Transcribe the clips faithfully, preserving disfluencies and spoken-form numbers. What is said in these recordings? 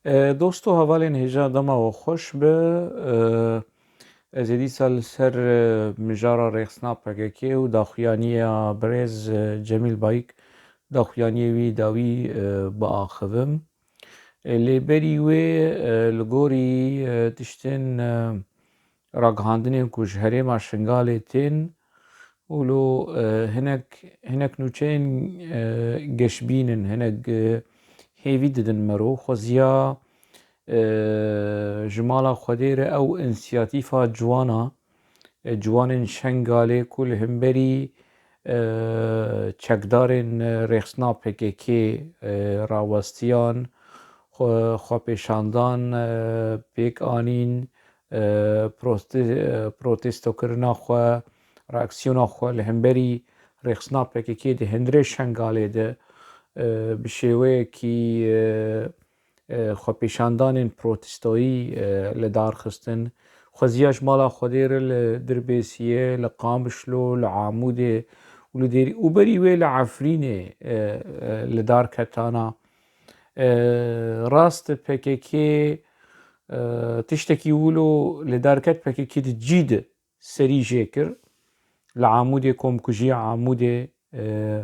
E, dost û hevalên hêja dema we xweş be. E, ez ê dîsa li ser, e, mijara rêxistina P K K û daxuyaniya birêz, e, Cemîl Bayik, daxuyaniyê wî dawî, e, biaxivim. E, lê berî wê, e, li gorî, e, tiştên, e, ragihandinên ku ji herêma Şingalê tên û lo, e, hinek, hinek nûçeyên, e, geşbîn in, hinek, e, hêvî didin mero. Xweziya, e, ji mala Xwedê re ew însiyatîfa ciwana, e, ciwanên Şengalê ku li hemberî, e, çekdarên, e, rêxistina P K K, e, rawestiyan, xwe, xwepêşandan, e, pêk anîn, e, prote-, e, protestokirina xwe, reaksiyona xwe li hemberî rêxistina P K K di hundirê Şengalê de, e, bi şêweyekî, e, e, xwepêşandanên protestoyî, e, li dar xistin. Xweziya ji mala Xwedê re li Dirbêsiyê, li Qamişlo, li Amûdê û li Dêrî û berî wê li Efrînê, e, e, li dar ketana. E, rast P K K, e, tiştekî wilo li dar ket, P K K di cî de serî jê kir. Li Amûdê, komkujiya Amûdê, e,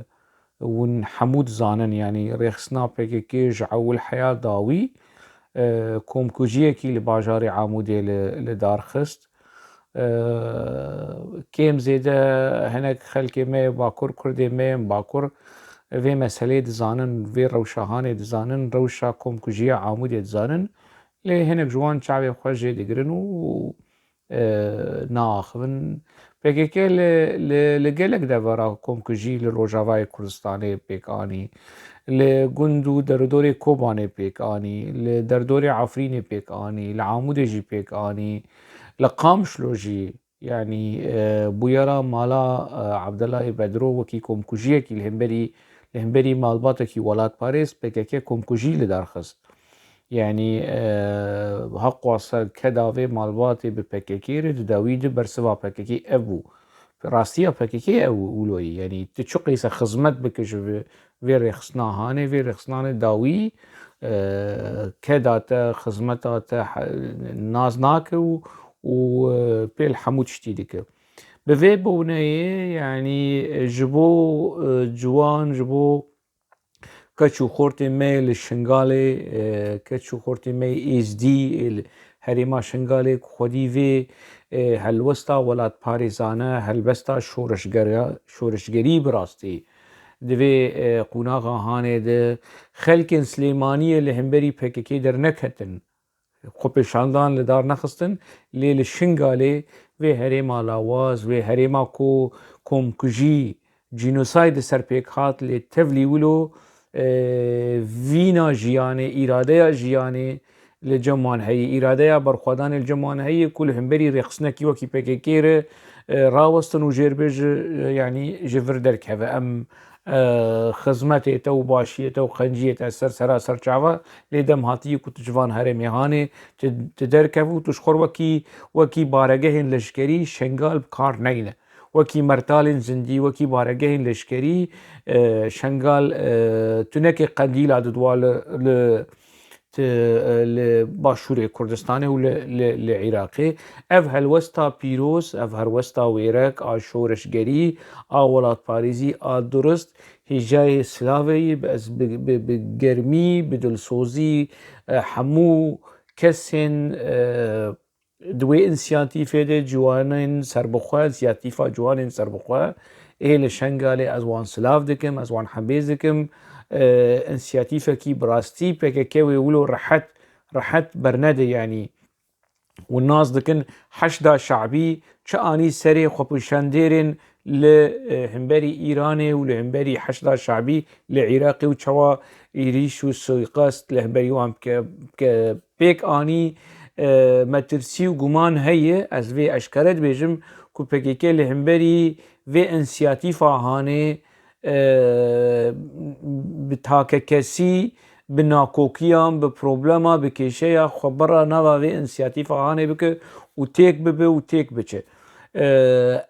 hûn hemû dizanin, yanî rêxistina P K K ji ewil heya dawî, e, komkujiyekî li bajarê Amûdê li, li dar xist. E, kêm zêde hinek xelkê me yê Bakur, Kurdê me yên Bakur vê meseleyê dizanin, vê rewşa hanê dizanin, rewşa komkujiya Amûdê dizanin. Lê hinek ji wan çavê xwe jê digirin û e, naaxivin. P K K li, li, li gelek devera komkujî li Rojavayê Kurdistanê pêk anî, li gund û derûdorê Kobanê pêk anî, li derdorê Efrînê pêk anî, li Amûdê jî pêk anî, li Qamişlo jî, yanî, e, bûyera mala, e, Abdullah Bedro wekî komkujiyekî li hemberî, li hemberî malbatekî welatparêz P K K komkujî li dar xist. Yanî, e, heqwasa keda vê malbatê bi P K K re di dawî de bersiva P K K ev bû. Rastiya P K K ew wilo ye. Yanî tu çi qîse xizmet bike ji vê, vê rêxistina hanê, vê rêxistinanê dawî, e, keda te, xizmeta te he-, nas nake û, û, e, pêl hemû tiştî dike. Bi vê boneyê, yanî ji bo, e, ciwan, ji bo keç û xortê me li Şingalê, e, keç û xortê me yê Êzdî, e, li herêma Şingalê ku xwedî vê, e, helwesta welatparêzane, helwesta şoreşgera-, şoreşgerî bi rastî di vê, e, qonaxa hanê de xelkên Silêmaniyê li hemberî P K K derneketin. Xwepêşandan li dar nexistin, lê li Şingalê vê herêma lawaz, vê herêma ku komkujî, cînosayd li ser pêk hat, lê tevlî wilo, e, vîna jiyanê, îradeya jiyanê li cem wan heye, îradeya berxwedanê li cem wan heye ku li hemberî rêxistinekî wekî P K K re, e, rawestin û jêrbêj, e, yanî ji vir derkeve. Em e, xizmetê te û başiyê te û qenciyê te ser sera ser çava, lê dem hatiye ku tu ji van herêmê hanê, tu, tu derkevî û tu ji xwe wekî, wekî baregehên leşkerî Şengal bi kar neyne. Wekî mertalên zindî, wekî baregehên leşkerî, e, Şengal, e, tu neke qendîla didwa li, li, ti, e, li Başûrê Kurdistanê û li, li, li Iraqê. Ev helwesta pîroz, ev helwesta wêrek a şoreşgerî, a welatparêzî, a durist, hêjayê silavê ye. Ez bi, bi, bi germî, bi dilsozî, e, hemû kesên, e, di wê însiyatîfê de ciwanên serbixwe, însiyatîfa ciwanên serbixwe ê li Şengalê ez wan silav dikim, ez wan hembêz dikim. E, însiyatîfekî bi rastî P K K wê wilo rehet, rehet bernede, yanî hûn nas dikin Heşda Şe'bî çi anî serê xwepêşandêrên li, e, hemberî Îranê û li hemberî Heşda Şe'bî li Iraqê û çawa êrîş û suîqest li hemberî wan bike, bike, pêk anî, e, metirsî û guman heye. Ez vê eşkere dibêjim ku P K K li hemberî vê însiyatîfa hanê, e, bi takekesî, bi nakokiyan, bi problema, bi kêşeya xwe bera nava vê însiyatîfa hanê bike û têk bibe û têk biçe. E,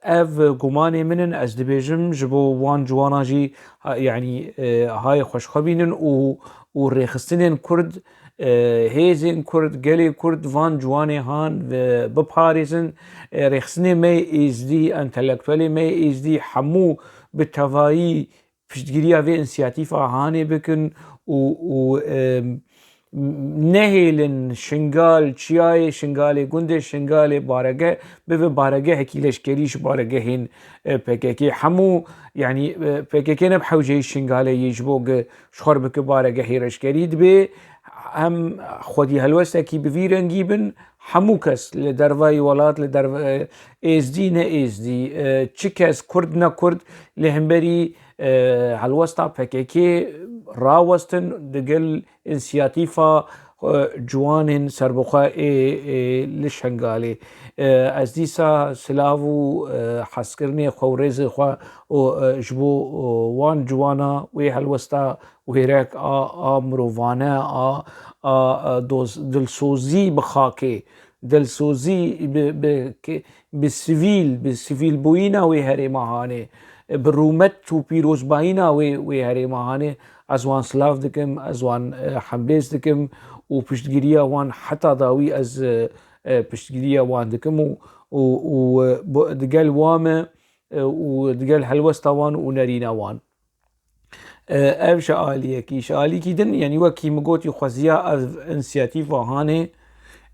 ev gumanê min in, ez dibêjim ji bo wan ciwanan jî, ha, yanî, e, hayê xweşxwe bînin û, û rêxistinên Kurd e, hêzên Kurd, gelê Kurd van ciwanê han ve biparêzin. E, rêxistinê me yê Êzdî, entelektuelê me yê Êzdî hemû bi tevayî piştgiriya vê însiyatîfa hanê bikin û, û, e, nehêlin Şingal, çiyayê Şingalê, gundê Şingalê baregeh bibe baregehekî leşkerî ji baregehên, e, P K K. Hemû, yanî, e, P K K ne bi hewceyî Şingalê yê ji bo gi ji xwe re bike baregehê leşkerî, dibê em xwedî helwestekî bi vî rengî bin, hemû kes li dervayî welat, li derve-, e, êzdî ne êzdî, e, çi kes kurd ne kurd, li hemberî, e, helwesta P K K rawestin digel însiyatîfa, e, ciwanên serbixwe ê, ê li Şengalê. E, ez dîsa silav û, e, hezkirinê xwe û rêzê xwe û, e, ji bo, e, wan ciwana wê helwesta wêrek a, a mirovane, a, a, a doz-, dilsozî bi xakê, dilsozî bi, bi, ki-, bi sivîl, bi sivîlbûyîna wê herêma hanê, bi rûmet û pîrozbayîna wê, wê herêma hanê, ez wan silav dikim, ez wan, e, hemrêz dikim û piştgiriya wan heta dawî ez, e, e, piştgiriya wan dikim û, û, û, e, bo-, digel wa me, e, û digel helwesta wan û nerîna wan. E, ev ji aliyekî, ji alîkî din, yanî wekî min gotî, xweziya ev însiyatîfa hanê,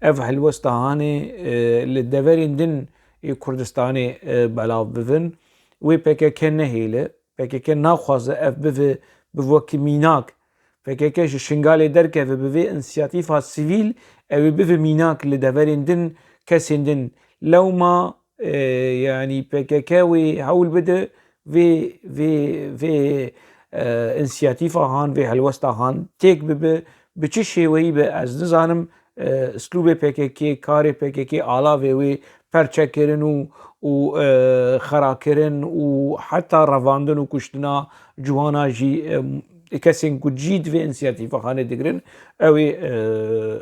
ev helwesta hanê, e, li deverên din ê Kurdistanê, e, belav bibin. Wê P K K nehêle, P K K naxwaze ev bive, bive wekî mînak. P K K ji Şingalê derkeve, bibe însiyatîfa sivîl, ew ê bibe mînak li deverên din, kesên din. Lewma, e, yanî P K K wê hewl bide, vê, vê, vê, e, însiyatîfa han, vê helwesta han têk bibe, bi çi şêweyî be, ez nizanim, e, îslûbê P K K, karê P K K, alavê wê perçekirin û, û, e, xerakirin û heta revandin û kuştina ciwana jî, e, kesên ku cî di vê însiyatîfa hanê digirin, ew ê, e,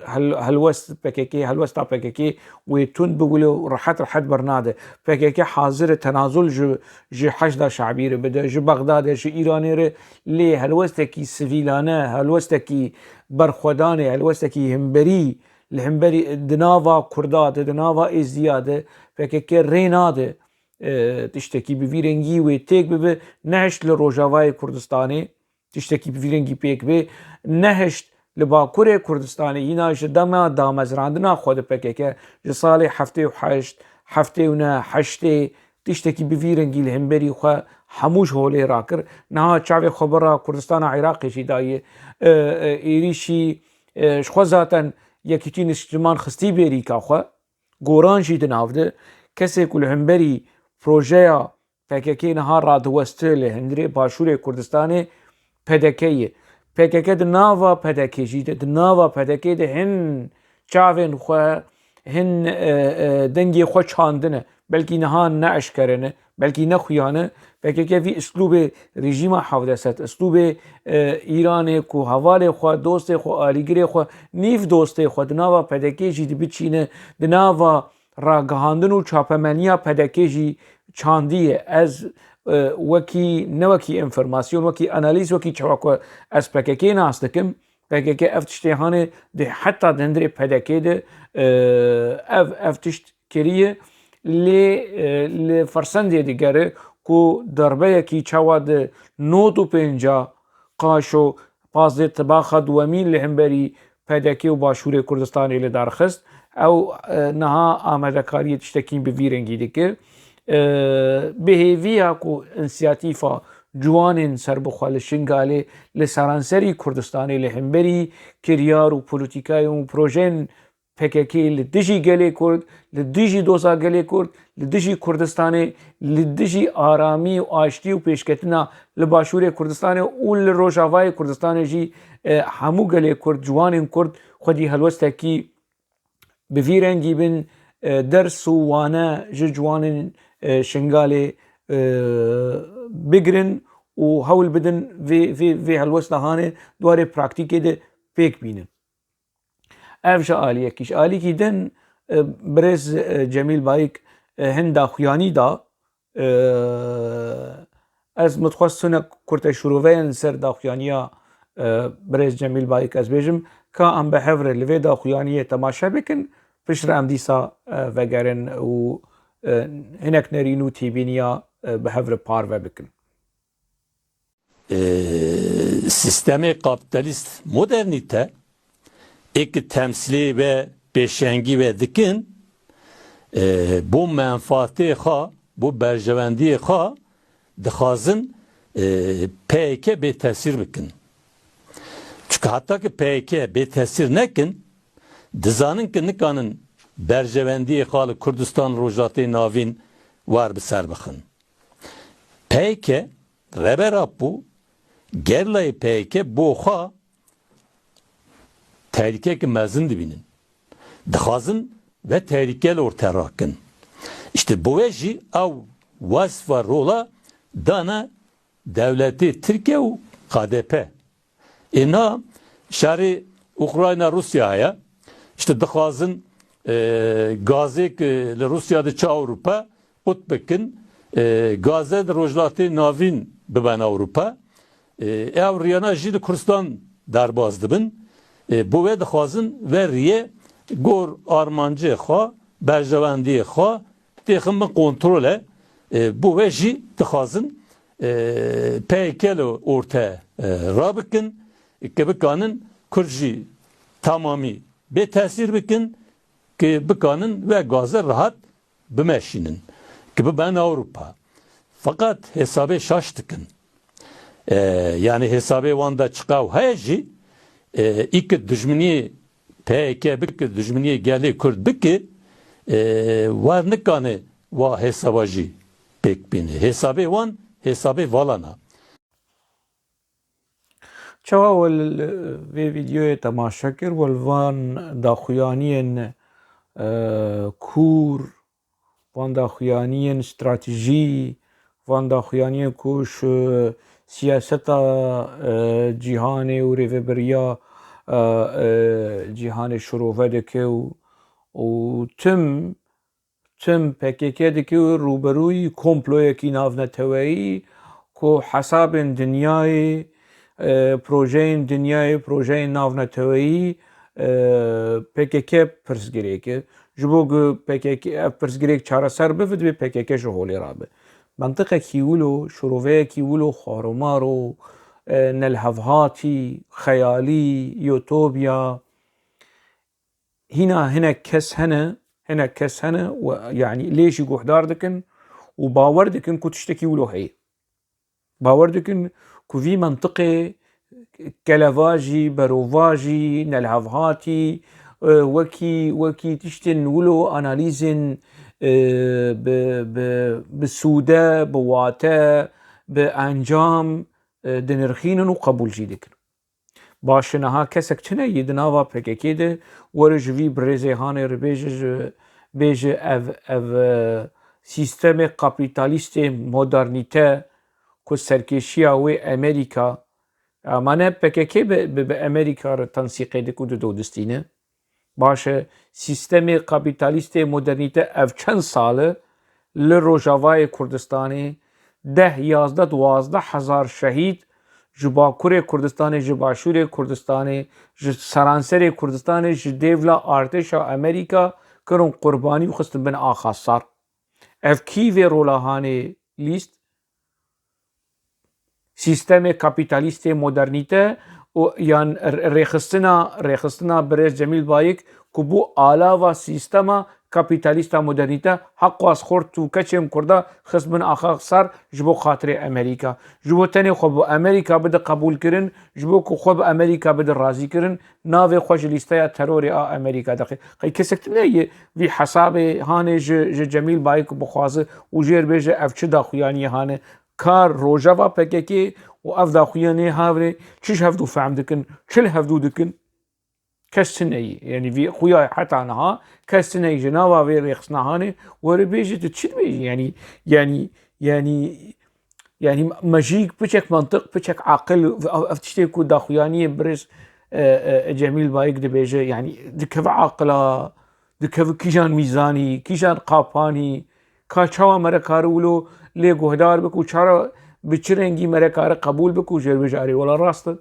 hel-, helwest P K K, helwesta P K K wê tund biwile û rehet rehet bernade. P K K hazir e tenazul ji, ji Heşda Şabî re bide, ji Bexdadê, ji Îranê re, lê helwestekî sivîlane, helwestekî berxwedanê, helwestekî himberî, li himberî di nava Kurda de, di nava Êziya de P K K rê nade, e, tiştekî bi vî rengî wê têk bibe, nehişt li Rojavayê Kurdistanê tiştekî bi vî rengî pêk bê, nehişt li Bakurê Kurdistanê, yîna ji dema damezrandina xwe di P K K, ji salê heftê û heşt, heftê û neh, heştê, tiştekî bi vî rengî li hemberî xwe hemû ji holê rakir. Niha çavê xwe bira Kurdistana Iraqê jî daye, e, e, êrîşî, e, ji xwe zaten Yekîtî Niştiman xistî bêrîka xwe. Goran jî di nav de. Kesê ku li hemberî projeya P K K niha radiweste li hundirê Başûrê Kurdistanê P D K ye. P K K di nava P D K jî de, di nava P D K de hin çavên xwe, hin, e, e, dengê xwe çandine. Belkî niha ne eşkere ne, belkî ne xuya ne. P K K vî îslûbê rejîma hevdeh sed, îslûbê, e, Îranê ku hevalê xwe, dostê xwe, alîgirê xwe, nîv dostê xwe di nava P D K jî dibiçîne, di nava ragihandin û çapemeniya P D K jî çandiye. Ez, e, wekî, ne wekî înformasyon, wekî analîz, wekî çawa ku ez P K K nas dikim, P K K ev tiştê hanê di heta di hundirê P D K de, e, ev, ev tişt kiriye. Lê, e, li fersendê digere ku darbeyekî çawa di nod û pênca qaşo pazdeh tibaxa duwemîn li hemberî P D K û Başûrê Kurdistanê li dar xist. Ew, e, niha amadekariyê tiştekî bi vî rengî dike. E, bi hêviya ku însiyatîfa ciwanên serbixwe li Şingalê li seranserî Kurdistanê li hemberî kiryar û polîtîkayên û projeyên P K K li dijî gelê Kurd, li dijî doza gelê Kurd, li dijî Kurdistanê, li dijî aramî û aştî û pêşketina li Başûrê Kurdistanê û li Rojavayê Kurdistanê jî, e, hemû gelê Kurd, ciwanên Kurd xwedî helwestekî bi vî rengî bin, e, ders û wane ji ciwanên, e, Şingalê, e, bigirin û hewl bidin vê, vê, vê helwesta hanê di warê praktîkê de pêk bînin. Ev ji aliyekî. Ji alîkî din, e, birêz, e, Cemîl Bayik, e, hin daxuyanî da. E, ez min dixwest hinek kurte şîroveyên ser daxuyaniya, e, birêz Cemîl Bayik ez bêjim. Ka em bi hev re li vê daxuyaniyê temaşe bikin, piştre em dîsa, e, vegerin û, e, hinek nerîn û tîbîniya, e, bi hev re parve bikin. E, Sîstemê kapîtalîst modernîte ê ki temsîlê ve pêşengî ve dikin, e, bo menfaatê xwe, bo berjewendiyê xwe dixwazin, e, P Y K bêtesîr bikin. Çunke heta ki P Y K bêtesîr nekin, dizanin ki nikanin berjewendiyê xwe li Kurdistan Rojhatê Navîn wer bi ser bixin. P Y K, Rêber Apo, gerîlayê P Y K bo xwe tehlîkeyeke mezin dibînin. Dixwazin ve tehlîke li orte rakin. Îşte bo wê jî ew wesfa rola dane dewletê Tirkiye û K D P. Ê na şerê Ukrayna Rûsya heye. Îşte dixwazin, e, gazê ki li Rûsya diçe Ewropa qut bikin, e, gaze di Rojhilatê Navîn biben Ewropa. E, ev riyana jî li Kurdistan derbas dibin. E, bo wê dixwazin ve riyê gor armancê xwe, berjewendiyê xwe têxin bin kontrole. E, bo wê jî dixwazin, e, P Y K li orte, e, rabikin, ki bikanin Kurd jî tamamî bê tesîr bikin, ki bikanin ve gaze rahat bimeşînin, ki biben Ewropa. Feqet hesabê şaş dikin. E, yani hesabê wan de çiqaw heye jî, e, î ki dijminiyê P Y K bike, dijminiyê gelê Kurd bike, e, wer nikane wa hesaba jî pêk bîne. Hesabê wan, hesabê valana. Çawa we li vê vîdeoyê temaşe kir, we li van daxuyaniyên, e, kûr, van daxuyaniyên stratejî, van daxuyaniyên ku ji siyaseta, e, cîhanê û rêvebiriya, e, e, cîhanê şirove dike û, û tim, tim P K K dike rûberûyî komployekî navneteweyî ku hesabên dinyayê, e, projeyên dinyayê, projeyên navneteweyî, e, P K K pirsgirêk e. Ji bo ku P K K, ev pirsgirêk çareser bibe, divê P K K ji holê rabe. Mentiqekî wilo, şiroveyekî wilo xwaromaro, e, nelhevhatî, xeyalî, utopya, hîna hinek kes hene, hinek kes hene û, yanî, lê jî guhdar dikin û bawer dikin ku tiştekî wilo heye. Bawer dikin ku vî mentiqê kelevajî, berovajî, nelhevhatî, e, wekî, wekî tiştên wilo analîzên, e, bi, bi, bi sûde, bi wate, bi encam, e, dinirxînin û qebûl jî dikin. Baş e, niha kesek tune yî di nava P K K de were ji vî birêzê hanê re bêje, ji, bêje ev, ev, e, sîstemê kapîtalîstê modernîte ku serkêşiya wê Amerîka, ama ne P K K bi, bi, bi Amerîka re tensîqê dike û didodistîne. Baş e, sîstemê kapîtalîstê modernîte ev çend sal e li Rojavayê Kurdistanê deh, yazdeh, duwazdeh hezar şehîd ji Bakurê Kurdistanê, ji Başûrê Kurdistanê, ji seranserê Kurdistanê, ji dêvla artêşa Amerîka kirin qurbanî û xistin bin axa sar. Ev kî vê rola hanê lîst? Sîstemê kapîtalîstê modernîte û yan r-, rêxistina, rêxistina birêz Cemîl Bayik ku bû alava sîstema kapîtalîsta modernîte, heqwas xort û keçên Kurda xist bin axa sar ji bo xatirê Amerîka. Ji bo tenê xwe bi Amerîka bide qebûlkirin, ji bo ku xwe bi Amerîka bide razîkirin, navê xwe ji lîsteya terorê a Amerîka dixê. Qey kesek tune yê vî hesabê hanê ji, ji Cemîl Bayik bixwaze û jêr bêje ev çi daxuyaniyê hane? Kar rojeva P K K û ev daxuyaniyê havrê çi ji hevdû fehm dikin, çi li hevdû dikin? Kes tune yî. Yanî vî xuya heta niha kes tune yî ji nava vê rêxistina hanê were bêje tu çi dibêjî? Yanî, yanî, yanî, yanî me jî piçek mantiq, piçek aqil, ev, ev tiştê ku daxuyaniyê birêz, e, e, Cemîl Bayik dibêje, yanî dikeve aqila, dikeve kîjan mîzanî, kîjan qapanî, ka çawa me re kare wilo lê guhdar bik û çara bi çi rengî me re kare qebûl bik û jêr bêje erê wela rast e.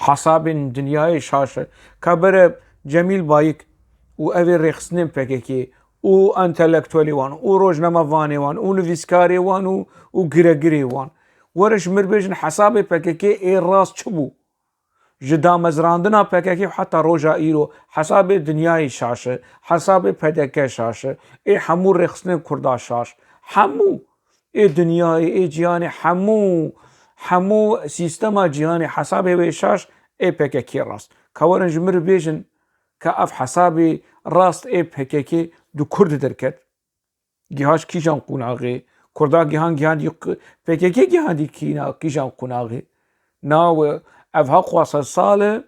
Hesabên dinyayê şaş e. Ka bere Cemîl Bayik û evê rêxistinên P K K û entelektuelê wan û rojnamevanê wan û nivîskarê wan û, û giregirê wan were ji mir bêjin hesabê P K K ê rast çi bû? Ji damezrandina P K K û heta roja îro hesabê dinyayê şaş e, hesabê P D K şaş e, ê hemû rêxistinên Kurda şaş. Hemû ê dinyayê, ê cîhanê, hemû, hemû sîstema cîhanê hesabê wê şaş, ê P K K rast. Ka werin ji mir bêjin ka ev hesabê rast ê P K K di Kurd derket. Gihaş kîjan qonaxê? Kurda gihan gihandî q-, P K K gihandî kîna, kîjan qonaxê? Na we, ev ha xwasa sal e,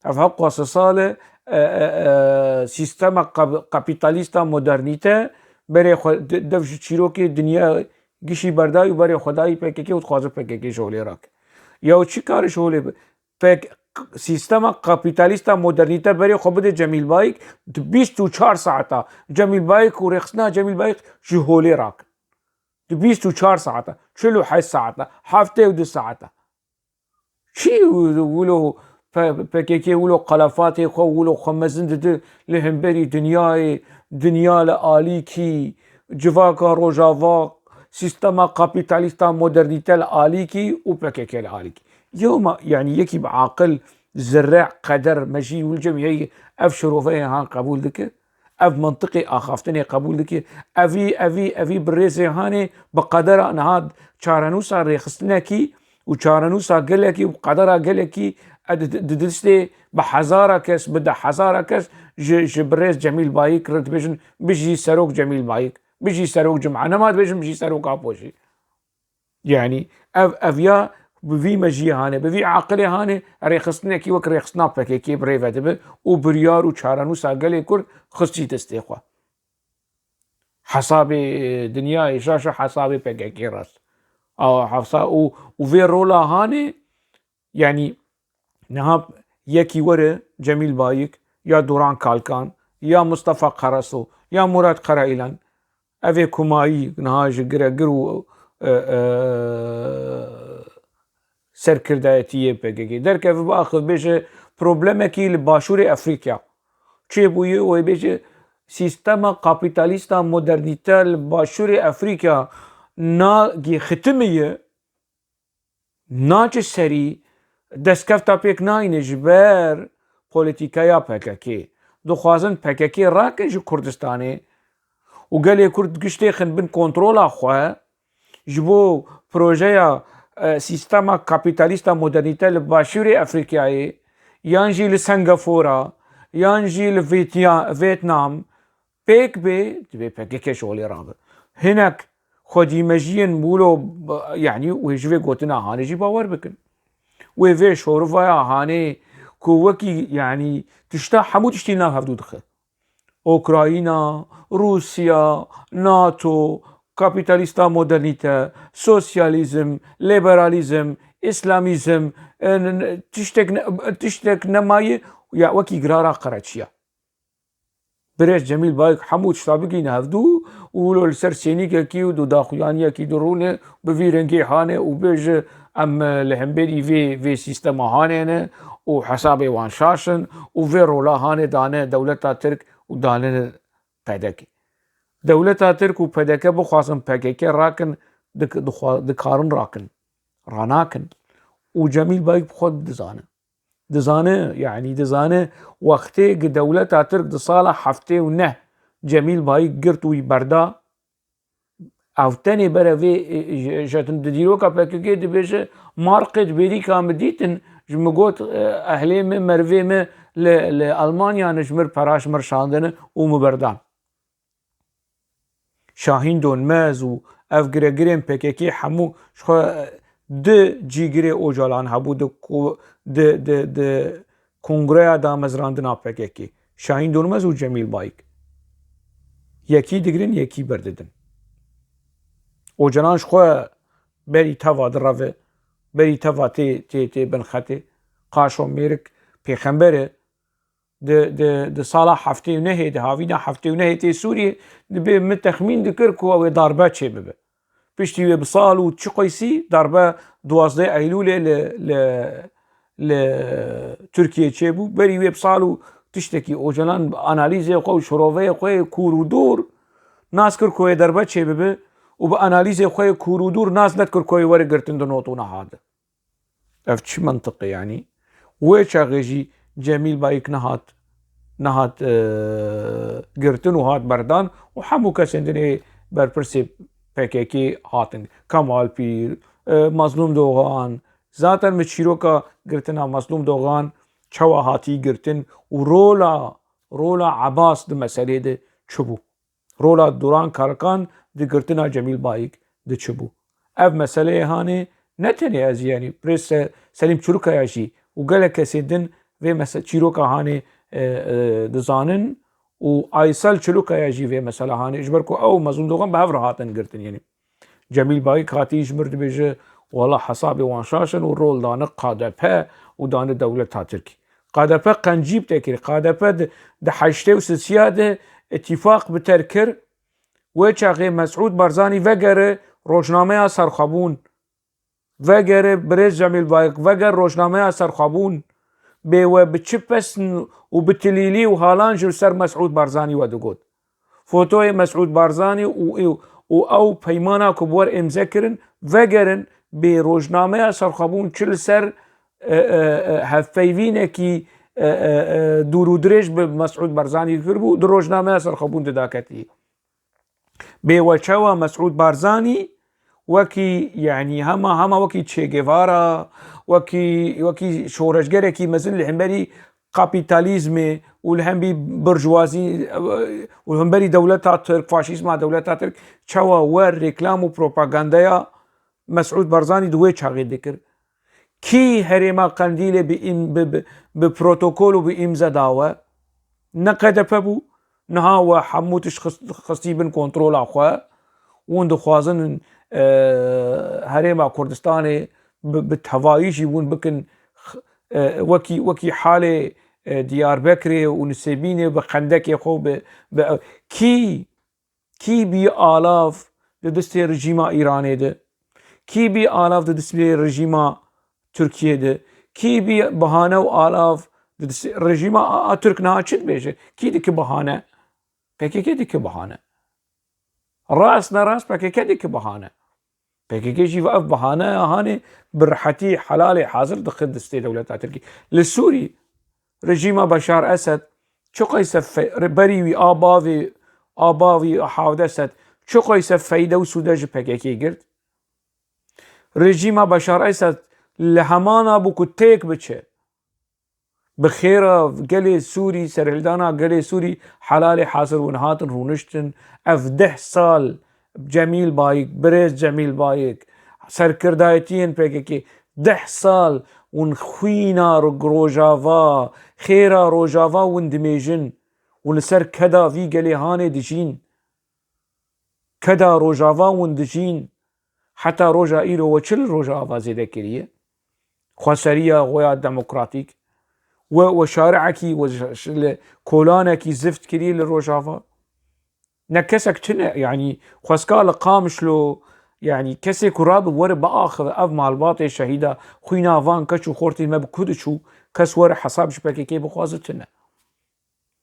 ev ha xwasa sal e, e, e, e, sîstema kap-, kapîtalîsta modernîte berê xwe de-, dev ji çîrokê dinya gişî berdayî û berê xwe dayî P K K û dixwaze P K K ji holê rake. Ya çi kare ji holê bi? Pek sîstema kapîtalîsta modernîte berê xwe bide Cemîl Bayik, di bîst û çar saeta Cemîl Bayik û rêxistina Cemîl Bayik ji holê rakin. Di bîst û çar saeta, çil û heşt saeta, heftê û du saeta. Çi wilo P-, P K K wilo qelefatê xwe, wilo xwe mezin dide li hemberî dinyayê, dinya li alîkî, civaka Rojava, sîstema kapîtalîsta modernîte li alîkî û P K K li alîkî. Yewma, yanî yekî bi aqil, zerre, qeder, mejî û li cem heyî ev şiroveyê han qebûl dike? Ev mintiqê axaftinê qebûl dike? Evî, evî, evî bi rêzê hanê bi qedera niha çarenûsa rêxistinekî û çarenûsa gelekî û qedera gelekî e di, di distê bi hezara kes, bi deh hezara kes ji, ji birêz Cemîl Bayik re dibêjin, bijî serok Cemîl Bayik, bijî serok Cuma. Nema dibêjin bijî serok Apo jî. Yanî ev, ev ya bi vî mejiyê hanê, bi vî aqilê hanê rêxistinekî wek rêxistina P K K bi rê ve dibe û biryar û çarenûsa gelê Kurd xistî destê xwe. Hesabê dinyayê şaş e, hesabê P K K rast. Awa hevsa û, û vê rola hanê, yanî niha yekî were Cemîl Bayik, ya Duran Kalkan, ya Mustafa Karaso, ya Murat Karayilan, evê kumayî niha ji giregir û, e, e, serkirdayetiyê P K K derkeve biaxiv bêje problemekî li Başûrê Efrîkya çêbûye û ê bêje sîstema kapîtalîsta modernîte li Başûrê Efrîkya nagî xitimiye, naçe serî, destkefta pêk nayne ji ber polîtîkaya P K K. Dixwazin P K K rakin ji Kurdistanê û gelê Kurd giştê xin bin kontrola xwe, ji bo projeya, e, sîstema kapîtalîsta modernîte li Başûrê Efrîkyayê, yan jî li Sengafora, yan jî li Vîtya-, Vêtnam pêk bê, divê P K K ji holê rabe. Hinek xwedîmejiyên wilo, yanî wê ji vê gotina hanê jî bawer bikin. Wê vê şorivaya hanê ku wekî, yanî tişta hemû tiştî nav hevdû dixe. Ukrayna, Rûsya, nato, kapîtalîsta modernîte, sosyalîzm, lîberalîzm, îslamîzm, e, n-, n-, tiştek ne, tiştek nemaye ya wekî girara qereçiya. Birêz Cemîl Bayik hemû tişta bigihîne hevdû û wilo li ser sênîkekî û du daxuyaniyekî dirûne bi vî rengê hanê û bêje, em, e, li hemberî vê, vê sîstema hanê ne û hesabê wan şaş in û vê rola hanê dane dewleta Tirk û dane P D K. Dewleta Tirk û P D K bixwazin P K K rakin, dik-, dixwa-, dikarin rakin. Ranakin. Û Cemîl Bayik bi xwe dizane. Dizane, yanî dizane wextê gi dewleta Tirk di sala heftê û neh Cemîl Bayik girt û wî berda, ew tenê bere vê, e, e, ji, ji di dîroka P K K dibêje, marqê di bêrîka min dîtin, ji min got, e, ehlê min, merivê min li, li Almanya ne, ji mir pera ji mir şandine û min berdan. Şahîn Donmez û ev giregirên P K K hemû ji xwe, e, di cîgirê Ocalan hebû, di ku-, di, di, di kongreya damezrandina P K K. Şahîn Donmez û Cemîl Bayik. Yekî digirin, yekî berdidin. Ocalan ji xwe berî teva direve, berî teva tê, tê, tê bin xetê. Qaşo Mêrik pêxember e, di, di, di sala heftê û nehê, di havîna heftê û nehê tê Sûriyê, dibê min texmîn dikir ku ew ê darbe çêbibe. Piştî wê bi sal û çi qeysî darbe duwazdeh Eylûlê li, li, li Tirkiyê çêbû. Berî wê bi sal û tiştekî Ocalan bi analîzê xwe û şiroveyê xwe yê kûr û dûr nas kir ku wê derbe çêbibe û bi analîzê xwe yê kûr û dûr nas nedikir ku wê were girtin di not û neha de. Ev çi mentiq e yanî? Wê çaxê jî Cemîl Bayik nehat, nehat, e, girtin û hat berdan û hemû kesên din ê berpirsê P K K hatin. Kemal Pîr, e, Mazlûm Dogan, zaten min çîroka girtina Mazlûm Dogan çawa hatî girtin û rola, rola Ebas di meselê de çi bû? Rola Duran Karakan di girtina Cemîl Bayik di çi bû? Ev meseleyê hanê ne tenê ez, yanî birêz Se-, Selîm Çulukaya jî û gelek kesên din vê mese-, çîroka hanê, e, e, dizanin û Aysel Çulukaya jî vê mesela hanê, ji ber ku ew Mazlûm Dogan bi hev re hatin girtin, yanî Cemîl Bayik hatî ji mir dibêje, wela hesabê wan şaş in û rol dane K D P û dane dewleta Tirkî. K D P qencî bi te kir. K D P di, di heştê û sisiya de îtîfaq bi ter kir. Wê çaxê Mesûd Barzanî vegere rojnameya serxwebûn. Vegere birêz Cemîl Bayik, veger rojnameya serxwebûn. Bê we bi çi pesn û bi tilîlî û halan ji ser Mesûd Barzanî we digot. Fotoyê Mesûd Barzanî û, û, û ew peymana ku bi wer îmze kirin, vegerin bê rojnameya serxwebûn çi li ser, e, e, e, hevpeyvînekî, e, e, e, dûr û dirêj bi Mesûd Barzanî kiribû, di rojnameya serxwebûn de daketî. Bê we çawa Mesûd Barzanî wekî, yanî hema, hema wekî Che Guevara, wekî, wekî şoreşgerekî mezin li hemberî kapîtalîzmê û li hemberî burjwazî û li hemberî dewleta Tirk, faşîzma dewleta Tirk, çawa we reklam û propagandeya Mesûd Barzanî di wê çaxê dikir? Kî herêma Qendîlê bi îm-, bi, bi, bi protokol û bi îmze da we? Ne K D P bû. Niha we hemû tişt xist-, xistî bin kontrola xwe. Hûn dixwazin, e, herêma Kurdistanê bi, bi tevayî jî hûn bikin, x-, e, wekî, wekî halê, e, Diyarbekirê û Nisêbînê bi xendekê xwe bi, bi, kî Kî bî alav di destê rejîma Îranê de? Kî bî alav di destê rejîma Tirkiyê de? Kî bî bahane û alav di destê rejîma A-, Atatürk niha çi dibêje? Kî dike bahane? P K K dike bahane. Rast ne rast P K K dike bahane. P K K jî ev bahaneya hanê bi rehetî helalê hazir dixe destê dewleta Tirkî. Li Sûrî rejîma Beşar Esed çi qeyse fe-, berî wî a bavê, a bavî hevdeh sed çi qeyse feyde û sûde ji P K K girt? Rejîma Beşar Esed li hemana bû ku têk biçe. Bi xêra gelê Sûrî, serhildana gelê Sûrî helalê hazir hûn hatin rûniştin. Ev deh sal Cemîl Bayik, birêz Cemîl Bayik, serkirdayetiyên P K K, deh sal hûn xwîna Rojava, xêra Rojava hûn dimêjin û li ser keda vî gelê hanê dijîn. Keda Rojava hûn dijîn. Heta roja îro we çi li Rojava zêde kiriye? Xweseriya xwe ya demokratîk. We, we şariekî, we ş-, ş-, li kolanekî zift kiriye li Rojava. Ne kesek tune, yanî xweska li Qamişlo, yanî kesê ku rabe were biaxive ev malbatê şehîda xwîna van keç û xortê me bi ku diçû, kes were hesab ji P K K bixwaze tune.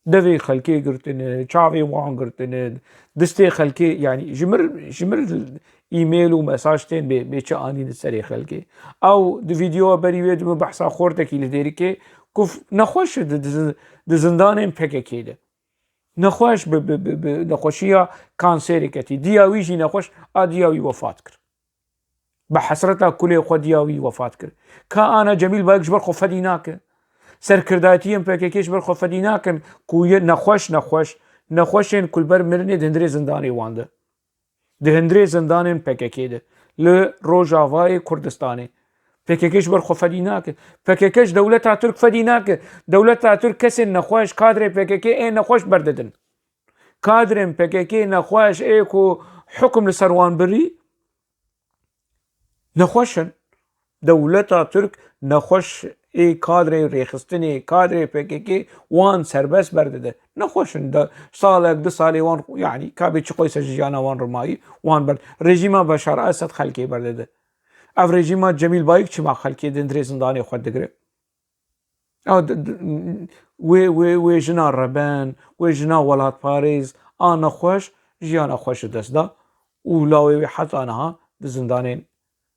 Devê xelkê girtine, çavê wan girtine, distê xelkê, yanî ji mir, ji mir e-mail û mesaj tên bê, bê çi anîne serê xelkê. Ew di vîdeoya berî wê de min behsa xortekî li Dêrikê, ku f-, nexweş e di, di zin-, di zindanên P K K de. Nexweş bi, bi, bi, bi nexweşiya kanserê ketî. Diya wî jî nexweş, a diya wî wefat kir. Bi hesreta kulê xwe diya wî wefat kir. Ka ana Cemîl Bayik ji ber xwe fedî nake. Serkirdayetiyên P K K ji ber xwe fedî nakin ku yê nexweş, nexweş, nexweşên ku li ber mirinê di hundirê zindanê wan de. Di hundirê zindanên P K K de. Li Rojavayê Kurdistanê. P K K ji ber xwe fedî nake. P K K ji dewleta Tirk fedî nake. Dewleta Tirk kesên nexweş, kadrê P K K ê nexweş berdidin. Kadrên P K K nexweş ê ku hukum li ser wan birî, nexweş in. Dewleta Tirk nexweş ê kadrê rêxistinê, kadrê P K K wan serbest berdide. Nexweş in. De, salek, du salê wan, yanî, ka bê çi qoyse ji jiyana wan rimayî, wan ber-, rejîma Beşar Esed xelkê berdide. Ev rejîma Cemîl Bayik çima xelkê di hundirê zindanê xwe digire? Ew di, di, wê, wê, wê jina reben, wê jina welatparêz a nexweş, jiyana xwe ji dest da û lawê wê heta niha di zindanên,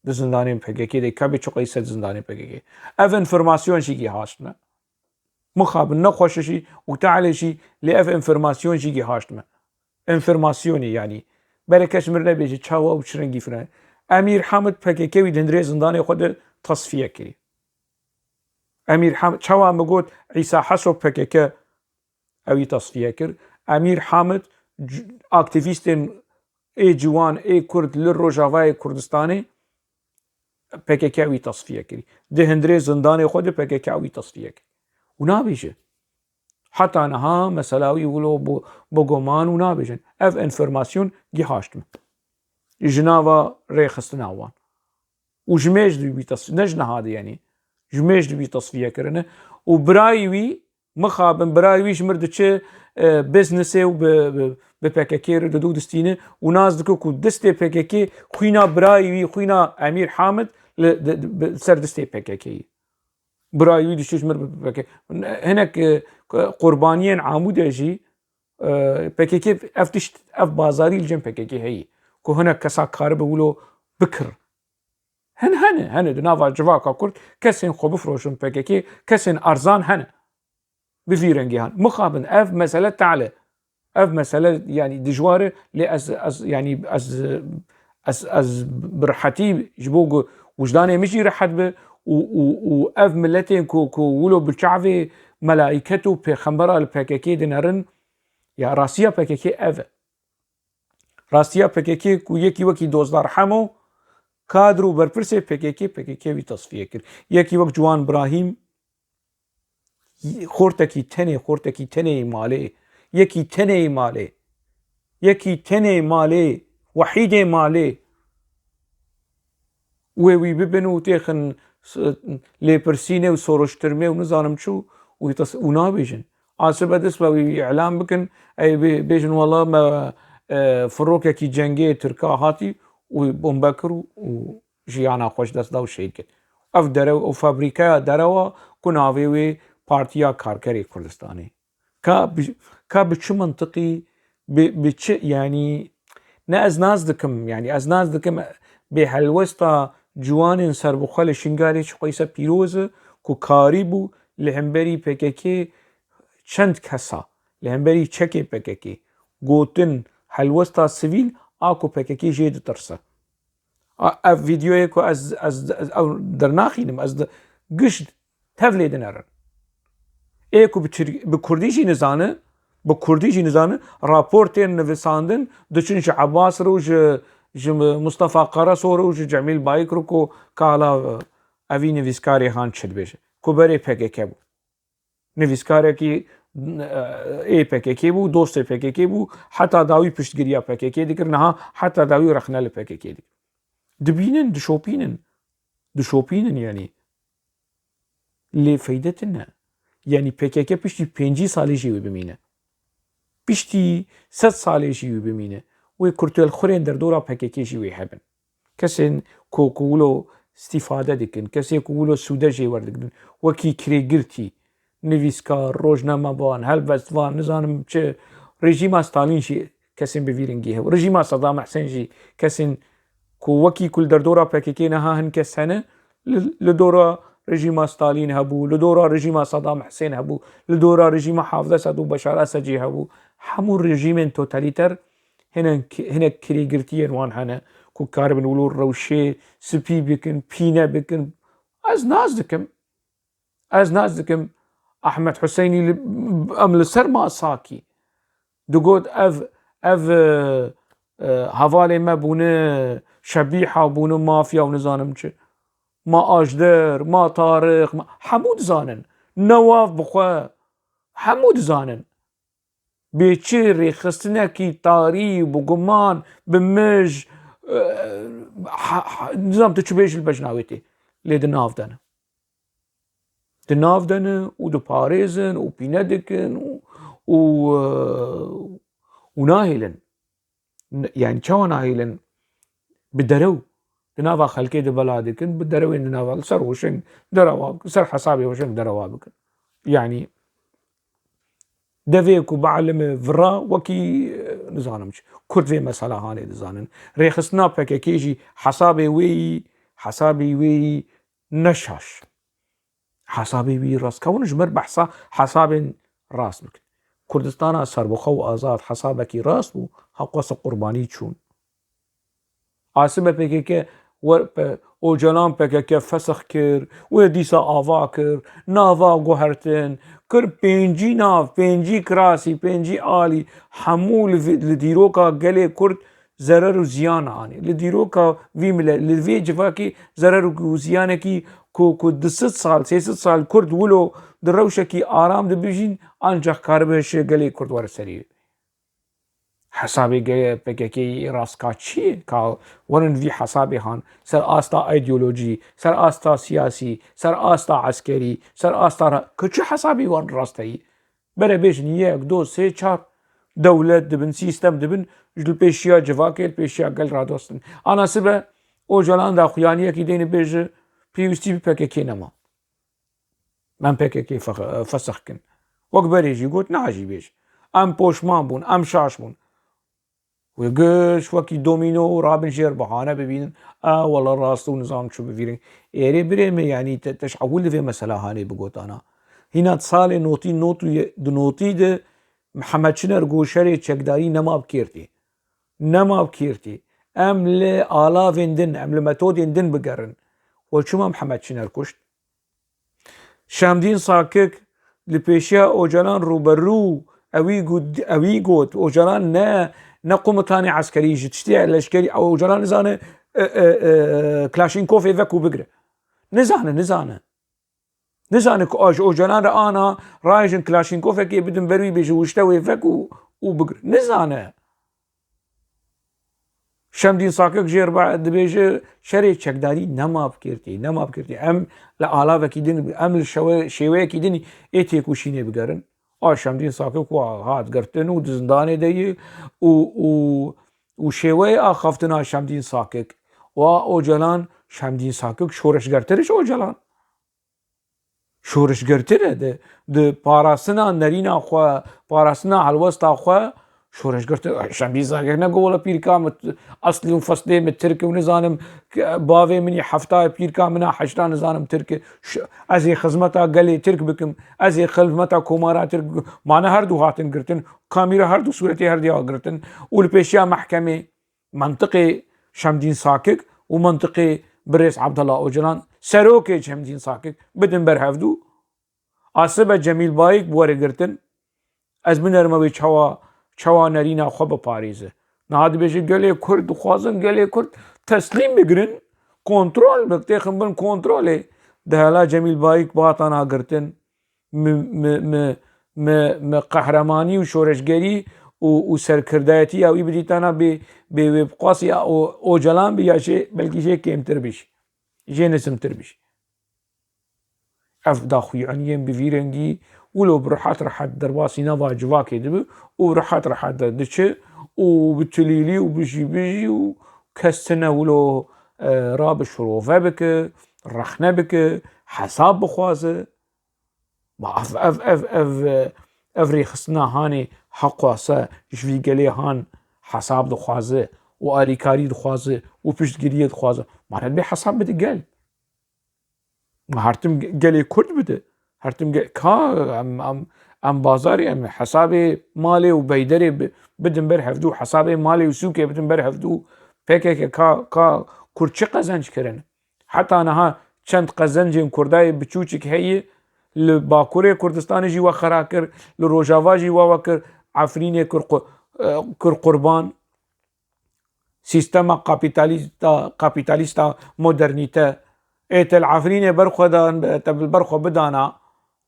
di zindanên P K K de, ka bê çiqey ser di zindanên P K K. Ev înformasyon jî gihaşt me. Mixabin, nexweşe jî û tehle jî, lê ev înformasyon jî gihaşt me. Înformasyonê, yanî. Berê kes ji mir nebêje çawa û çi rengî filan. Emîr Hamid P K K wî di hundirê zindanê xwe de tasfiye kirî. Emîr Hamid, çawa min got Îsa Heso P K K ewî tasfiye kir. Emîr Hamid c-, aktîvîstên ê ciwan, ê Kurd li Rojavayê Kurdistanê P K K wî tasfiye kirî. Di hundirê zindanê xwe de P K K wî tasfiye kirî. Û nabêje. Heta niha mesela wî wilo bi, bi guman û nabêjin. Ev înformasyon gihaşt min. Ji nava rêxistina wan. Û ji mêj di wî tasf-, ne ji niha de, yanî. Ji mêj di wî tasfiye kirine. Û birayî wî, mixabin, birayî wî ji mir diçe, e, biznesê û bi, bi, bi P K K re didû distîne û nas dike ku destê P K K xwîna birayî wî, xwîna Emîr Hamid li, di, di, bi, ser destê P K K yî. Birayî wî diştî ji mir bi P K K. Hinek, e, qurbaniyên Amûdê jî, e, P K K ev tişt, ev bazarî li cem P K K heyî. Ku hinek kesa karibe wilo bikir. Hin hene, hene di nava civaka Kurd kesên xwe bifroşin P K K, kesên erzan hene. Bi vî rengî han. Mixabin ev mesele tehle. Ev mesele, yanî, dijwar e, lê ez, ez, yanî, ez, ez, ez bi rehetî ji bo ku wijdanê min jî rehet be û, û, û ev miletên ku, ku wilo bi çavê melaîket û pêxembera li P K K dinerin, ya rastiya P K K ev e. Rastiya P K K ku yekî wekî Dozdar Hemo, kadr û berpirsê P K K, P K K wî tasfiye kir. Yekî wek Ciwan Birahîm, xortekî tenê, xortekî tenê yê malê, yekî tenê yê malê, yekî tenê yê malê, wehîdê malê, wê wî bibin û têxin s-, lêpirsînê û soroştirmê û nizanim çi û, û tas-, û nabêjin. Asibe dest be wî îlan bikin, ey bê-, bêjin, wela me, e, firokekî cengê Tirka hatî û bombe kir û, û jiyana xwe ji dest da û şehîd kir. Ev derew, ew fabrîkeya derewa ku navê wê Partiya Karkerê Kurdistanê. Ka bi, ka bi çi mintiqî, bi, bi çi, yanî, ne ez nas dikim, yanî ez nas dikim bê helwesta ciwanên serbixwe li Şingalê çi qeyse pîroz e ku karîbû li hemberî P K K çend kesa, li hemberî çekê P K K gotin helwesta sivîl a ku P K K jê ditirse. A, ev vîdeoyê ku ez, ez, ez ew dernaxînim, ez di, giş tev lê dinerin. Ê ku bi Tirk-, bi Kurdî jî nizane, bi Kurdî jî nizane, raportên nivisandin diçin ji Ebas re û ji, ji Mustafa Karaso re û ji Cemîl Bayik re ku kala, e, evî nivîskarê han çi dibêje. Ku berê P K K bû. Nivîskarekî, e, ê P K K bû, dostê P K K bû, heta dawî piştgiriya P K K dikir, niha heta dawî rexne li P K K dikir. Dibînin, dişopînin. Dişopînin, yanî. Lê feyde tune. Yanî P K K piştî pêncî salê jî wê bimîne. Piştî sed salê jî wê bimîne. Wê kurtelxurên derdora P K K jî wê hebin. Kesên ku, ku wilo îstîfade dikin, kesê ku wilo sûde jê werdigrin, wekî kirêgirtî, nivîskar, rojnamevan, helbestvan, nizanim çi, rejîma Stalin jî kesên bi vî rengî hebû. Rejîma Saddam Husên jî kesên ku wekî ku li derdora P K K niha hin kes hene, li, li dora rejîma Stalin hebû, li dora rejîma Saddam Husên hebû, li dora rejîma Hafid Esed û Beşar Esed jî hebû. Hemû rejîmên totalîter hinek, hinek kirêgirtiyên wan hene ku karibin wilo rewşê spî bikin, pîne bikin. Ez nas dikim. Ez nas dikim. Ahmed Huseynî li, em li ser ma sakî. Digot ev, ev, e, e, hevalê me bûne şebîha, bûne mafya û nizanim çi. Ma Ajder, ma Tarix, ma, hemû dizanin. Newav bi xwe, hemû dizanin. Bê çi rêxistinekî tarî, bi guman, bi mij, e, ha, ha, nizam tu çi bêjî li bejna wê tê. Lê di nav de ne. Di nav de ne û diparêzin û pîne dikin û, û, e, û nahêlin. N-, yanî çawa nahêlin? Bi derew di nava xelkê de bela dikin, bi derewên di nava li ser Hoşeng derewa bikin, ser hesabê Hoşeng derewa bikin. Yanî devê ku bielime vira wekî, e, nizanim çi. Kurd vê mesela hanê dizanin. Rêxistina P K K jî hesabê wê yî, hesabê wê yî ne şaş. Hesabê wî rast. Kewin ji mir behsa hesabên rast bikin. Kurdistana serbixwe û azad hesabekî rast bû, heqwese qurbanî çûn. Asibe P K K wer-, pe-, Ocalan P K K fesix kir, wê dîsa ava kir, nava guhertin, kir pêncî nav, pêncî kirasî, pêncî alî, hemû li vî-, li dîroka gelê Kurd zerer û ziyan anî. Li dîroka vî mile-, li vê civakî zerer û ziyanekî ku, ku du sed sal, sê sed sal Kurd wilo di rewşekî aram de bijîn, ancax karibe ji gelê Kurd were serî. Hesabê ge-, P K K yê rast ka çi ye? Ka werin vî hesabê han, ser asta îdeolojî, ser asta siyasî, ser asta eskerî, ser asta ra-, ka çi hesabê wan rast heyî? Bere bêjin yek, do, sê, çar dewlet dibin, sîstem dibin, ji li pêşiya civakê, li pêşiya gel radostin. Ana sibe Ocalan daxuyaniyekî dêne bêje, pêwîstî bi P K K nema. Em P K K fex-, fesix kin. Wek berê jî got, niha jî bêj. Em poşman bûn, em şaş bûn. Wê giş wekî domîno rabin jêr bahane bibînin. A, wela rast û nizam çi bivîrin. Êrê birê me, yanî te, te ji ewil divê mesela hanê bigotana. Hîna di salê notî, not û ye-, di notî de Mihemed Çiner got şerê çekdarî nema bi kêrtî. Nema bi kêrtî. Em li alavên din, em li metodên din bigerin. We çima Mihemed Çiner kuşt? Şemdîn Sakik li pêşiya Ocalan rûberû ewî got, ewî got, Ocalan ne, ne komutanê eskerî ji tiştê leşkerî, Ocalan nizane, e, e, e, Klaşînkovê vek û bigire. Nizane, nizane. Nizane ku ji Ocalan re ana rayêjin Klaşînkovekê bidin ber wî bêje wişte wê vek û, û bigire. Nizane. Şemdîn Sakik jê re dibêje, şerê çekdarî nema bi kêrtî, nema bi kêrtî. Em li alavekî din, em li şewe-, şêweyekî din ê têkoşînê bigerin. A Şemdîn Sakik wa hat girtin û di zindanê de ye û, û, û şêweyê axaftina Şemdîn Sakik û a Ocalan, Şemdîn Sakik şoreşgertir ji Ocalan. Şoreşgertir e, di, di parastina nerîna xwe, parastina helwesta xwe, şoreşgertir, Şemdîn Sakik ne got, wela pîrka min, eslî û feslê min Tirk e û nizanim, bavê min ê hefta ye, pîrka min a heşta nizanim Tirk e. Ş-, ez ê xizmeta gelê Tirk bikim, ez ê xizmeta komara Tirk bikim. Ma ne her du hatin girtin, kamîra her du sûretê her diya girtin û li pêşiya mehkemê. Mentiqê Şemdîn Sakik û mentiqê birêz Abdullah Ocalan, serokê Şemdîn Sakik, bidin ber hevdû. Asibe Cemîl Bayik bi were girtin. Ez binerime wê çawa, çawa nerîna xwe biparêze. Niha dibêje gelê Kurd dixwazin, gelê Kurd teslîm bigirin, kontrol bi, têxin bin kontrolê. Dehela Cemîl Bayik bi hatana girtin. Mi, mi, mi, mi, mi qehremanî û şoreşgerî û, û serkirdayetiya wî bidîtana bê, bê wê bi qasî ya O-, Ocalan bî ya jê, belkî jê kêmtir bî jî. Jê nizimtir bî jî. Ev daxuyaniyên bi vî rengî wilo bi rihet rihet derbasî nava civakê dibi û bi rihet rihet de diçi û bi tilîlî û bijî bijî û kes tine wilo, e, rabe şirove bike, rexne bike, hesab bixwaze. Ma ev, ev, ev, ev, ev rêxistina hanê heqwase ji vî gelê han hesab dixwaze û alîkarî dixwaze û piştgiriyê dixwaze. Ma ne dibê hesab bide gel. Ma her tim ge-, gelê Kurd bide. Her tim ge-, ka em, em, em bazarê em hesabê malê û beyderê bi-, bidin ber hevdû, hesabê malê û sûkê bidin ber hevdû. P K K ka, ka Kurd çi qezenc kirin? Heta niha çend qezencên Kurdayê biçûçik heye, li Bakurê Kurdistanê jî we xera kir, li Rojava jî we we kir, Efrînê kir qu-, e, kir qurban. Sîstema kapîtalîsta, kapîtalîsta modernîte. Ê te li Efrînê ber xwe dan, te li ber xwe bidana,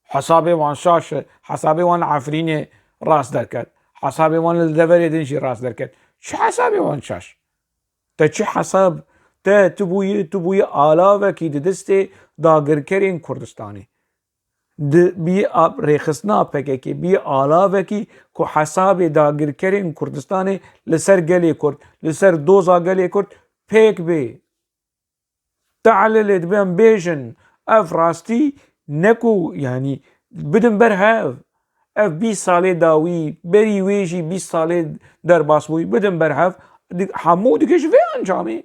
hesabê wan şaş e, hesabê wan li Efrînê rast derket. Hesabê wan li deverê din jî rast derket. Çi hesabê wan şaş? Te çi hesab? Te, tu bûyî, tu bûyî alavekî di destê dagirkerên Kurdistanê. Di, bî a-, rêxistina P K K bî alavekî ku hesabê dagirkerên Kurdistanê li ser gelê Kurd, li ser doza gelê Kurd pêk bê. Tehlilê dibe em bêjin, ev rastî ne ku, yanî, Bidin ber hev. Ev bîst salê dawî, berî wê jî bîst salê derbas bûyî, bidin ber hev. Di-, hemû digihîje vê encamê.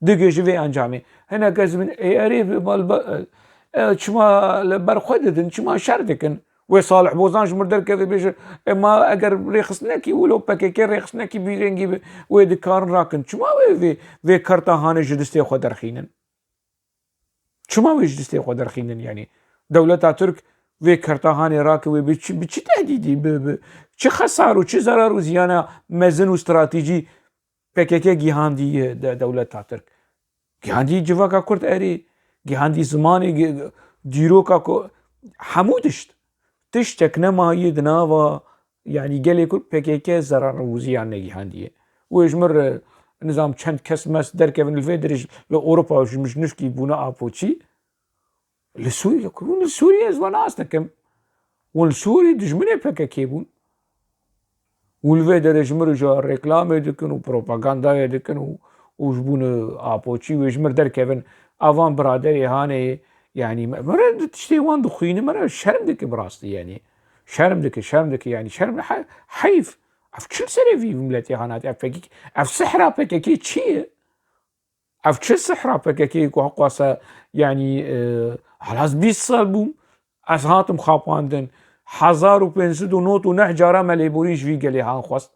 Digihîje vê encamê. Hinek ez bin, ê, erê, bi mal ba-, e, e, çima li ber xwe didin, çima şer dikin? Wê Salih Bozan ji mir derkeve bêje, e, ma eger rêxistinekî wilo P K K rêxistinekî vî rengî bi, wê dikarin rakin. Çima wê vê, vê kerta hanê ji distê xwe derxînin? Çima wê ji distê xwe derxînin? Yanî dewleta Tirk vê kerta hanê rake wê bi çi, bi çi tehdîdî, bi, bi çi xesar û çi zerar û ziyana mezin û stratejî P K K gihandiye de, dewleta Tirk? Gihandiye civaka Kurd erê, gihandiye zimanê, gi-, dîroka ku hemû tişt. Tiştek nemaye di nava, yanî gelê Kurd P K K zerar û ziyan negihandiye. Wê ji mir, e, nizam çend kes mes derkevin li vê derê ji, li Ewropa ji mij nuşkî bûne apoçî. Li Sûriye ku hûn li Sûriye ez we nas dikim. Hûn li Sûrî dijminê P K K bûn. Û li vê derê ji mir ja reklamê dikin û propagandayê dikin û, û ji bûn apoçî wê ji mir derkevin. Avan biraderê hanê, yanî me, me re tiştê wan dixwîne, me re şerm dike bi rastî, yanî. Şerm dike, şerm dike, yanî şerm, he-, heyf. Ev çi li serê vî miletê hanat, ev P K K, ev sihra P K K çi ye? Ev çi sihra P K K ku heqwasa, yanî, e, halas bîst sal bûm, ez hatim xapandin. Hezar û pênc sed û nod û neh cara me lêborî ji vî gelê han xwest.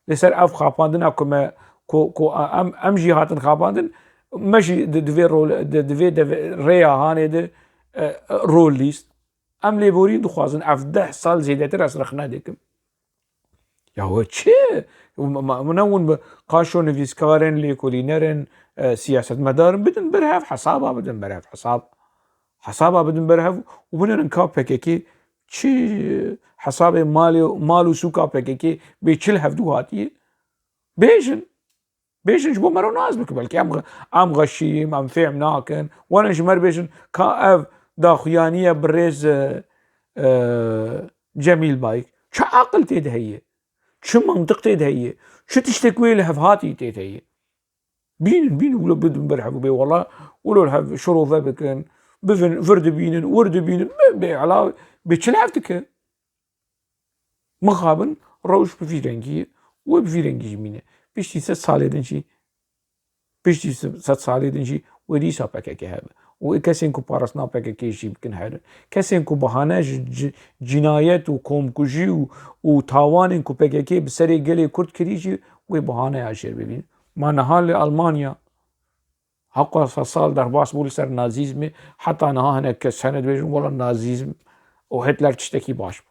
Li ser ev xapandina ku me, ku, ku em, em jî hatin xapandin, me jî di, di vê rol, di, di vê deve-, rêya hanê de, e, rol lîst. Em lêborî dixwazin, ev deh sal zêdetir ez rexne dikim. Ya we çi? Ma, ma, ne hûn bi qaşo nivîskar in, lêkolîner in, e, siyasetmedar in, bidin ber hev, hesaba bidin ber hev, hesab. Hesaba bidin ber hev û binêrin ka P K K çi hesabê malê, mal û sûka P K K bê çi li hevdû hatiye. Bêjin. Bêjin ji bo me re nas bikin. Belkî em, em xeşîm, em fêm nakin. Werin ji me re bêjin ka ev daxuyaniye birêz, e, e, Cemîl Bayik. Çi aqil tê de heye? Çi mantiq tê de heye? Çi tiştek wê li hevhatî tê de heye? Bînin, bînin, wilo bidin ber hev û bê wela, wilo li hev şirove bikin, bivin, vir dibînin, wir dibînin, bê, bê ela, bê çi li hev dike? Mixabin rewş bi vî rengî ye, wê bi vî rengî jî mîne. Piştî sed salê din jî, piştî sed salê din jî wê dîsa P K K hebe. Û wê kesên ku parastina P K K jî bikin herin. Kesên ku bahane ji ci-, cinayet û komkujî û, û tawanên ku P K K bi serê gelê Kurd kirî jî wê bahaneya jêr bibînin. Ma niha li Almanya Heqwasa sal derbas bû li ser nazîzmê, heta niha hinek kes hene dibêjin, wela nazîzm û Hitler tiştekî baş bû.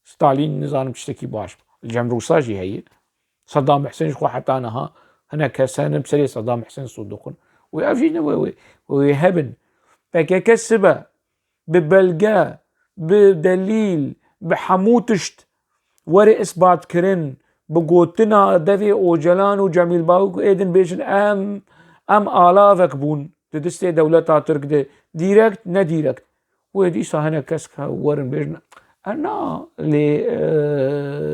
Stalîn nizanim tiştekî baş bû. Li cem Rûsa jî heye. Sedam Husên ji xwe heta niha hinek kes hene bi serê Sedam Husên sûd dixwin. Wê ev jî ne wê, wê, wê hebin. P K K sibe bi belge, bi delîl, bi hemû tişt were isbatkirin, bi gotina devê Ocalan û Cemîl Bawik ê din bêjin, em, em alavek bûn di distê dewleta Tirk de, dîrekt, nedîrekt. Wê dîsa hinek kes ke werin bêjin, e, na, lê,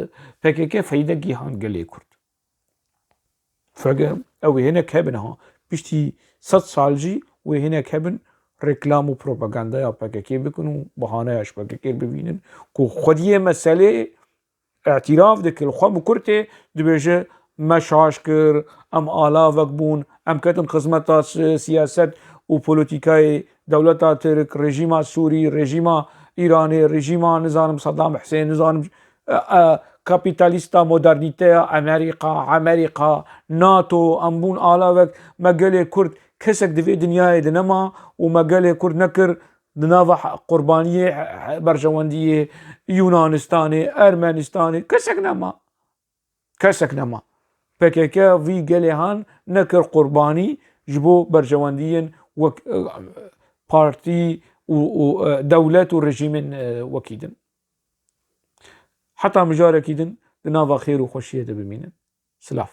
e, P K K feyde gihan gelê Kurd. Fege ew ê hinek hebin ha. Piştî sed sal jî wê hinek hebin reklam û propagandaya P K K bikin û bahaneya ji P K K bivînin ku xwediyê meselê îtiraf dike, li xwe bi kurtê dibêje, me şaş kir, em alavek bûn, em ketin xizmeta si-, siyaset û polîtîkayê dewleta Tirk, rejîma Sûrî, rejîma Îranê, rejîma, nizanim, Saddam Husên, nizanim, e, e, kapîtalîsta modernîteya Amerîka, Amerîka, nato, em bûn alavek, me gelê Kurd kesek di vê dinyayê de nema û me gelê Kurd nekir di nava he-, qurbaniyê he-, he-, berjewendiyê Yunanistanê, Ermenistanê, kesek nema. Kesek nema. P K K vî gelê han nekir qurbanî ji bo berjewendiyên wek, e, partî û, û, e, dewlet û rejîmên, e, wekî din. Heta mijarekî din di nava xêr û xweşiyê de bimînin. Silav.